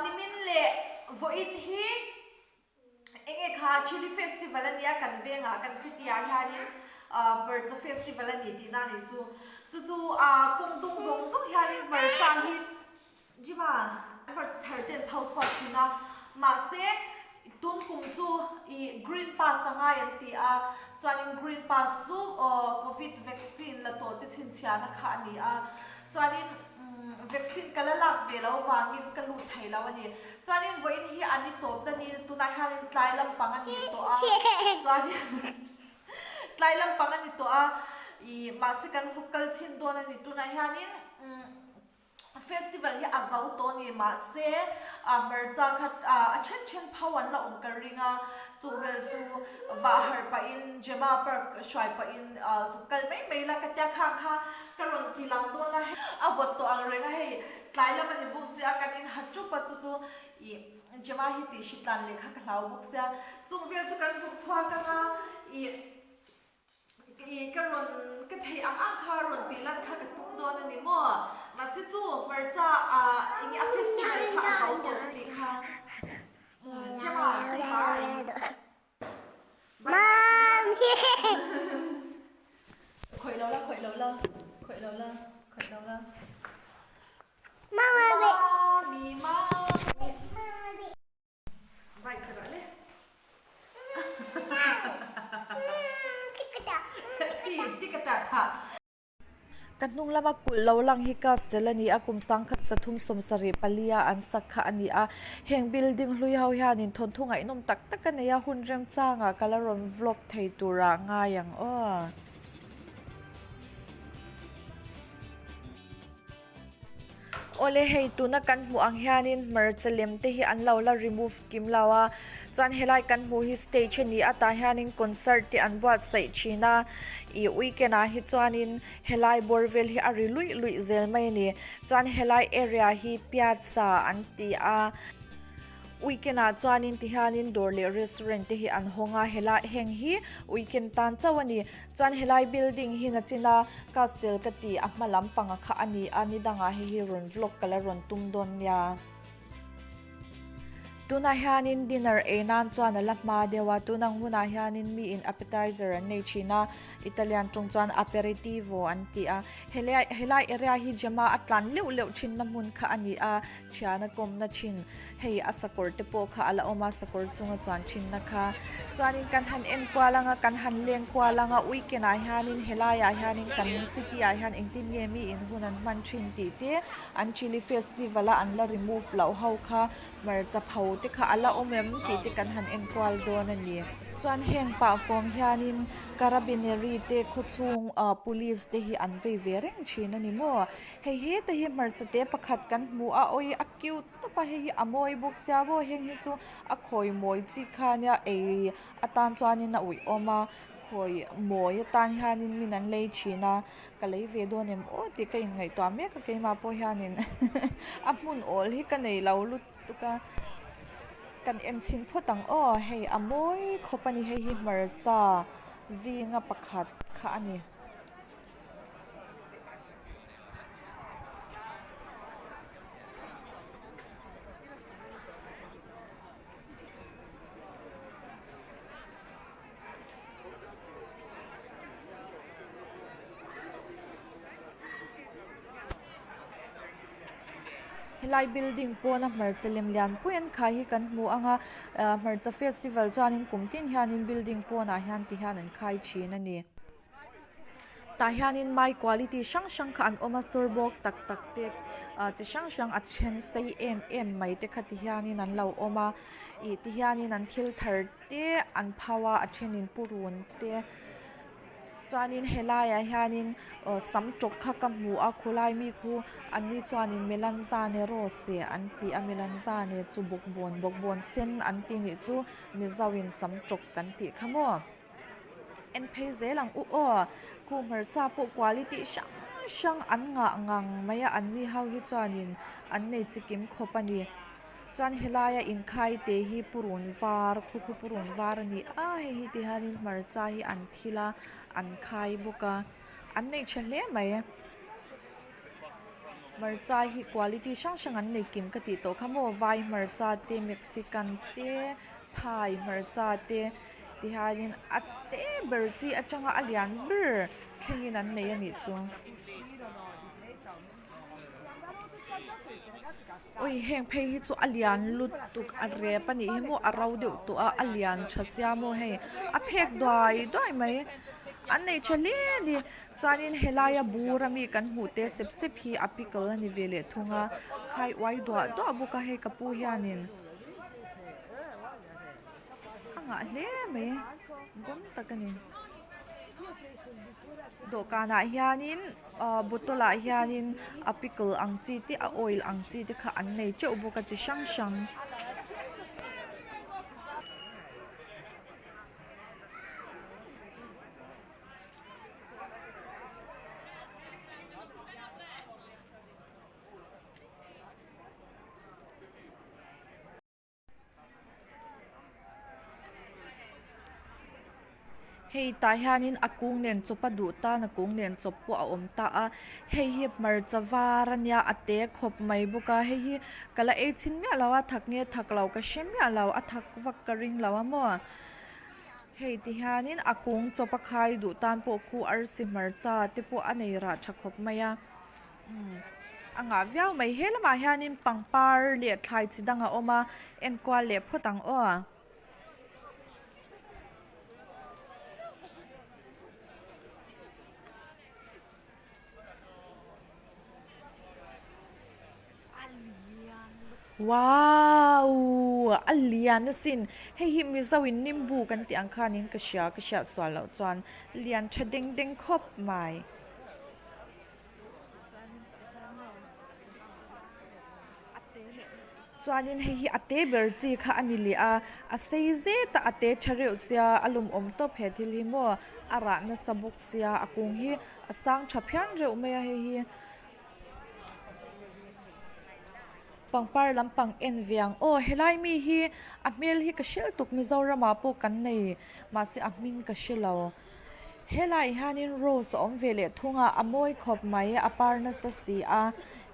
Nimin leh vawiin hi enge kha Chilli Festival a nia kan vengah kan city ah hianin hmarcha festival a ni tihna a nih chu. Chu chu kawng dung zawng zawng hianin hmarcha hi Jima hmarcha thar te an pho chhuak thin a, mahse tun kum chu ih green pass a ngai an ti a, chuanin green pass chu covid vaccine la tawh te chhinchhiahna kha a ni a, chuanin vaccine ka la lak ve lo vangin ka lut thei lo a ni. Chuanin vawiin hi an i tawp na ni tunah hianin tlai lampang a ni tawh a, chuanin tlai lampang a ni tawh a, ih mahse kan zuk kal chhin dawn a ni tunah hianin. Festival hi a zo tawh a ni mahse hmarcha kha a then then pho an la awm ka ring a, chu vel chu vah harh pahin Gemma park hruai pahin zuk kal mai mai la ka tia khang kha ka rawn ti lang dawn a, a vawt tawh ang reng a hei tlai lam a ni bawk sia kan in ha chup a chu chu ih Gemma hi tih hritlan leh kha ka hlau bawk sia chung vel chu kan zuk chhuak ang a ih. I ka rawn ka thei ang ang kha rawn tih lan kha ka tum dawn a ni maw? Mahse chu hmarcha ah enge a festival kha a zo tawh ka tih kha. Gemma say bye. Khawih lo la khawih lo la khawih lo la khawih lo la. Mami mami. Ka hnung lama kulh lo lang hi castle a ni a, kum sangkhat sathum sawmsarih palia an sak kha a ni a, heng building hlui ho hianin thawnthu ngaihnawm tak tak a nei a, hun remchangah ka la rawn vlog thei turah ngai ang aw. Awle hei tuna kan hmuh ang hianin hmarcha lem te hi an lo la remove kim lo a chuan helai kan hmuh hi stage a ni a tah hianin concert te an buatsaih thin a ih weekend ah hi chuanin helai bawr vel hi a ri luih luih zel mai a ni chuan helai area hi piazza an ti a. Weekend ah chuanin tihianin dawr leh restaurant te hi an hawng a helai heng hi weekend tan chauh a ni chuan helai building hi nachina castle ka tih a hma lampang a kha a ni a ni dangah hei hi rawn vlog ka la rawn tum dawn nia. Tunah hianin dinner ei nan chuan a la hma deuh a tunang hunah hianin miin appetizer an nei thin a Italian tawng chuan aperitivo an ti a helai helai area hi Gemma a tlan leuh leuh thin na hmun kha a ni a. Thiana kawmna thin hei a sakawr te pawh kha a la awm a sakawr chunga chuan thinna kha chuanin kan han en kual anga kan han leng kual anga weekend ah hianin helai ah hianin kan city ah hian engtin nge mi in hun an hman thin tih te an chilli festival a an la remove loh ho kha hmarcha pho te kha a la awm em tih te kan han en kual dawn a ni. Chuan heng pah fawm hianin carabineri te khawchhung ah police te hi an vei ve reng thin a ni maw. Hei heta hi hmarcha te pakhat kan hmu a awi a cute tawp a hei hi a mawi bawk sia maw heng hi chu a khawi mawi chi kha ania ei atan chuanin a uihawm a khawi mawi atan hianin min an lei thin a ka lei ve dawn em aw tih ka inngaihtuah mek a keimah pawh hianin a hmun awl hi ka nei lo lutuk a kan en chhin phawt ang aw hei a mawi khawp a ni hei hi hmarcha zinga pakhat kha a ni. Helai building pawna hmarcha lem lian pui an khai hi kan hmu ang a ah hmarcha festival chuanin kum tin hianin building pawnah hian ti hian an khai thin a ni. Tah hianin mai quality hrang hrang kha an awm a sawr bawk tak tak te ah chi hrang hrang a then sei em em mai te kha ti hianin an lo awm a ih ti hianin an thil thar te an phau a a thenin purun te chuanin helaiah hianin aw sam tawk kha ka hmu a khulai mi khu an ni chuanin melanzane rose an ti a melanzane chu bawkbawn bawkbawn sen an ti nih chu mizo in sam tawk kan tih kha maw. En phei zel ang u aw khu hmarcha pawh quality hrang hrang an ngah ngang mai a an ni ho hi chuanin an nei chikim khawp a ni chuan helaia inkhai te hi purun var khu khu purun var a ni a hei hi ti hianin hmarcha hi an thil a an khai bawk a an nei tha hle mai. Hmarcha hi quality hrang hrang an nei kim ka tih tawh kha maw vai hmarcha te mexican te thai hmarcha te ti hianin a te ber chi atanga a lian ber thlengin an nei a nih chu. Ui heng phei hi chu a lian lutuk a rep a nih hi maw a ro deuh tawh a a lian tha sia maw hei a phek duai duai mai an nei tha hle a ni chuanin helaia bur ami kan hmuh te sep sep hi a pickle a ni ve leh thung a khai uai duah duah bawk a hei ka pu hianin a ngah hle mai bawm tak a ni. Dawhkanah hianin ahh bottle ah hianin a pickle ang chi te a oil ang chi te kha an nei teuh bawk a chi hrang hrang. Hei tah hianin a kung nen chawp a duh tan a kung nen chawp pawh a awm ta a hei hi hmarcha var ania a te khawp mai bawk a hei hi ka la ei chhin miah lo a thak nge thak lo ka hre miah lo a thak vak ka ring lo a maw hei ti hianin a kung chawp a khai duh tan pawh khu arsi hmarcha te pawh a nei rah tha khawp mai a. A ngah viau mai he lamah hianin pangpar leh thlai chi dang a awm a enkual leh phawt ang aw. Wow! A lian asin. Hei hi Mizo in nimbu kan tih ang khanin ka hria, ka hriat sual loh chuan lian tha deng deng khawp mai. Chuanin hei hi a te ber chi kha a ni leh a, a sei zet a, a te tha reuh sia, a lumawm tawp he thil hi maw, a rah nasa bawk sia, a kung hi a sang tha phian reuh mai a hei hi. Pangpar lampang en ve ang aw helai mi hi a hmel hi ka hrilh tuk Mizoramah pawh kan nei mahse a hming ka hre lo. Helaiah hianin rose a awm ve leh thung a, a mawi khawp mai a par nasa si a,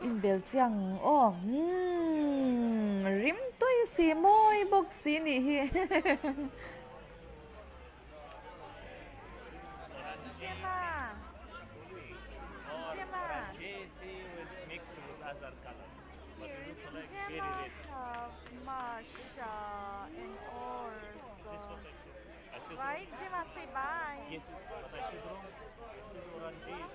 inbel chiang aw umm rim tui si mawi bawk si nih hi Right, Gemma, say bye. Yes, but I said wrong. I said oranges.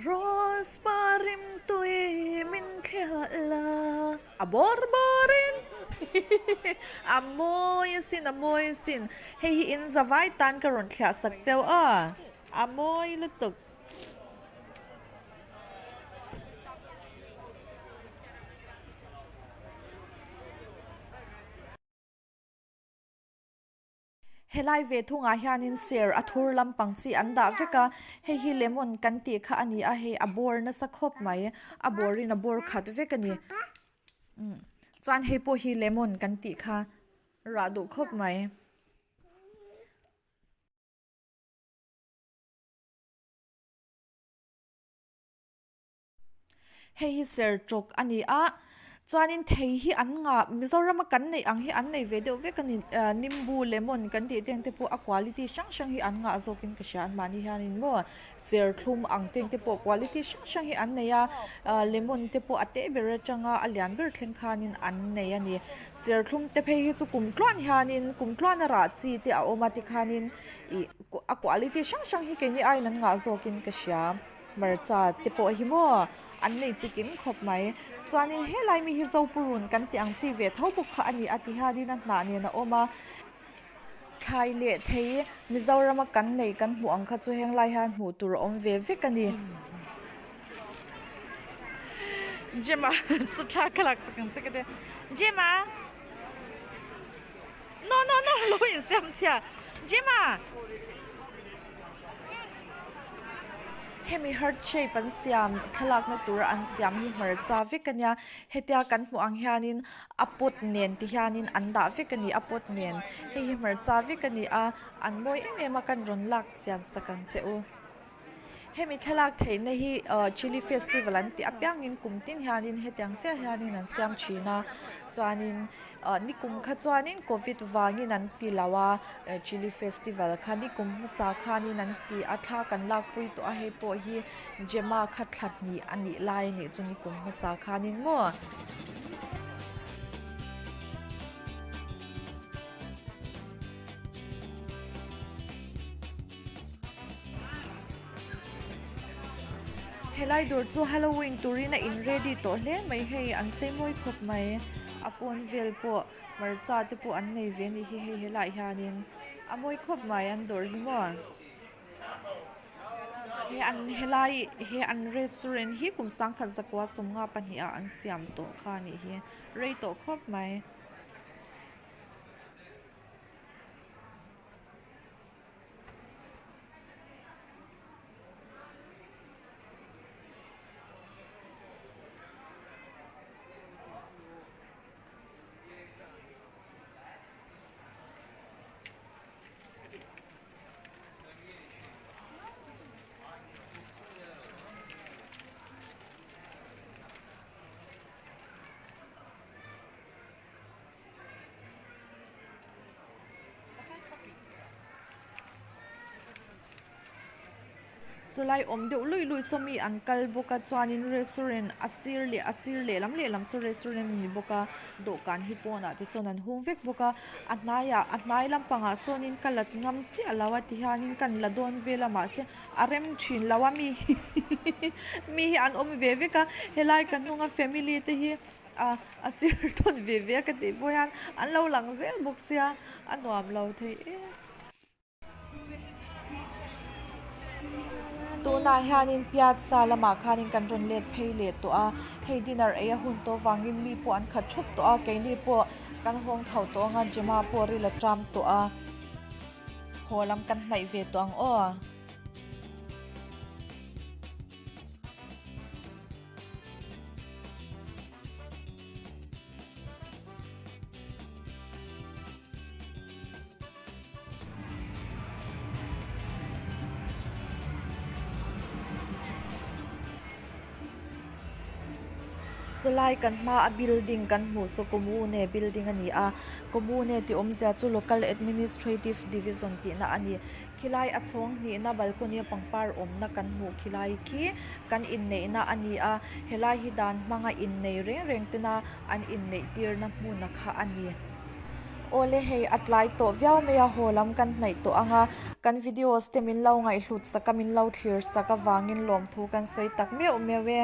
Rose parim tui min thliah la a bawr bawrin a mawi asin a mawi asin hei hi in zavai tan ka rawn thliah sak cheu a a mawi lutuk. Helai ve thungah hianin ser a thur lampang chi an dah vek a, hei hi lemon kan tih kha a ni a, hei a bawr nasa khawp mai, a bawrin a bawr khat vek a ni. Umm chuan hei pawh hi lemon kan tih kha rah duh khawp mai. Hei hi sertawk a ni a chuanin thei hi an ngah Mizorama kan neih ang hi an nei ve deuh vek a ni ah nimbu lemon kan tih te ang te pawh a quality hrang hrang hi an ngah zawkin ka hria anmahni hianin maw serthlum ang te ang te pawh quality hrang hrang hi an nei a ah lemon te pawh a te ber atanga a lian ber thleng khanin an nei a ni serthlum te phei hi chu kum tluan hianin kum tluan a rah chi te a awm a tikhanin ih a quality hrang hrang hi keini aiin an ngah zawkin ka hria. Hmarcha te pawh hi maw an nei chi kim khawp mai. Chuanin helai mi hi Zopurun kan tih ang chi ve tho bawk kha a ni a ti hianin a hnah nen a awm a. Thlai leh thei Mizorama kan neih kan hmuh ang kha chu heng lai hian hmuh tur a awm ve vek a ni. Gemma chu thla ka laksak ang che ka tia. Gemma! No no no lo insiam chhia. Gemma! Hemi heart shape an siam thlalakna tura an siam hi hmarcha vek a nia hetia kan hmuh ang hianin a pot nen ti hianin an dah vek a ni a pot nen hei hi hmarcha vek a ni a an mawi em em a kan rawn lak chian sak ang che u. Hemi thlalak theihna hi ahh chilli festival an tih apiangin kum tin hianin hetiang chiah hianin an siam thin a chuanin ah nikum kha chuanin covid vangin an ti lo a chilli festival kha nikum hmasa khanin an ti a thla kan lakpui tawh a hei pawh hi Gemma kha thla hnih a nih lai a nih chu nikum hmasa khanin maw. Helai dawr chu halloween turin a in ready tawh hle mai hei an chei mawi khawp mai a pawn vel pawh hmarcha te pawh an nei ve a nih hi hei helaiah hianin a mawi khawp mai an dawr hi maw he an helai he an restaurant hi kum sangkhat zakua sawmnga pahnih ah an siam tawh kha a nih hi rei tawh khawp mai. Chulai awm deuh luih luih saw mi an kal bawk a chuanin restaurant a sir leh a sir lehlam lehlam saw restaurant a ni bawk a dawhkan hi pawnah te sawn an hung vek bawk a a hnaiah a hnai lampangah sawnin ka lat ngam chiah lo a ti hianin kan la dawn vel a mahse a rem thin lo a mi mi hi an awm ve vek a helai ka hnunga family te hi. A a sir tawn ve ve a ka tih pawh hian an lo lang zel bawk sia a nuam lo thei em. Tunah hianin piazza lamah khanin kan rawn let phei leh tawh a hei dinner ei a hun tawh vangin mi pawh an khat thup tawh a keini pawh kan hawng chho tawh ang a Gemma pawh ril a ṭam tawh a haw lam kan hnaih ve tawh ang aw. Sawlai kan hma a building kan hmuh saw comune building a ni a comune tih awmzia chu local administrative division tihna a ni. Khilai a chhawng hnihna balcony a pangpar awmna kan hmuh khilai khi kan inneihna a ni a helai hi dan hmanga innei reng reng tena an inneih tirna hmuna kha a ni. Awle hei a tlai tawh viau mai a haw lam kan hnaih tawh ang a kan videos te min lo ngaihhlut sak a min lo thlir sak avangin lawmthu kan sawi tak meuh meuh e.